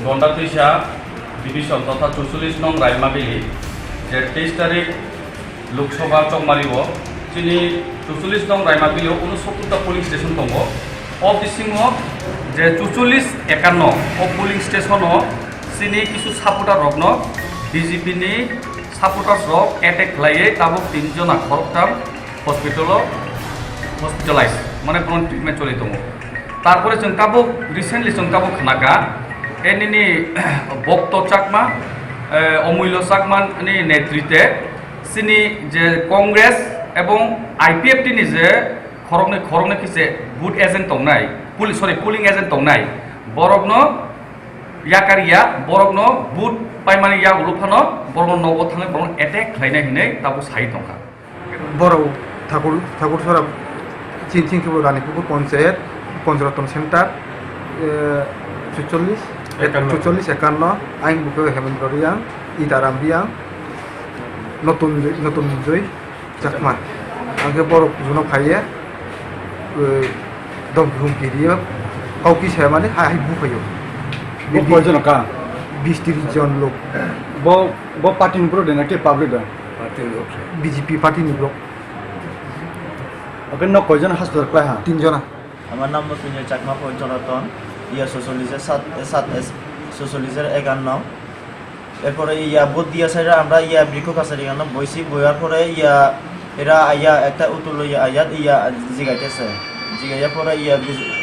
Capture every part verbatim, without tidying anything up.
Konda Twisa division totha chucholish nong Raimabili, je teis tarik Lok Sabha chongmari o chini chucholish nong Raimabili o unosottor ta polling station tongo. O bisingo je chucholish ekanno o polling station o chini kisu supporter rokno B J P ni supporters rok attack khlaiwi tabuk tin jona khoroktham hospital o hospitalize, mane bono treatment choli tongo. Tarpore chwng tabuk recently chwng tabuk khnakha, e nini Bokto Chakma, eh, Omulyo Chakma ni netrite chini je Congress ebong I P F T ni je khoroknwi, khoroknwi khe se vote agent tongnai, poli-, sorry, polling agent tongnai, borokno yakar ya, borokno vote paimani yagulo phano borokno nogo thangwi borokno attack khlainai hinwi tabuk sai tongkha. Borok Thakur, Thakur Sora, chini thing khe bo Ranipukur Ponchayat, Ponchratna Center, eh, chuchollish, ekanno. Chuchollish ekanno, ayang bukhuk Hemendra Reang, Itaram Reang, Notun, Notun Joy Chakma. Ang khe borok juno phaiye, eh, domki humki riyo, kauki saya mani hai hai buphayo. Bo koijon ka? Bis tris jon lok. Bo, bo party ni borok de na ke public da? Party ni borok. B J P party ni borok. Oke, no koijon hospital klai ha? Tin jona. Amar nam bo Tunjai Chakma, Poichon Raton, iya sosolise sat, sat, sosolise eganno. Erpore iya vote diya side amra iya brikho kasari gano boisi boyar pore iya era aya ekta utul loiya ayat iya jigaitese. Jigaiya pore iya bij-,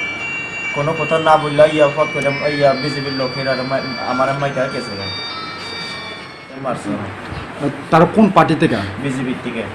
kono kotha na bolla iya pot kore iya B J P lok hera amare maika kese. Marso. Taro kon party teka? B J P tike.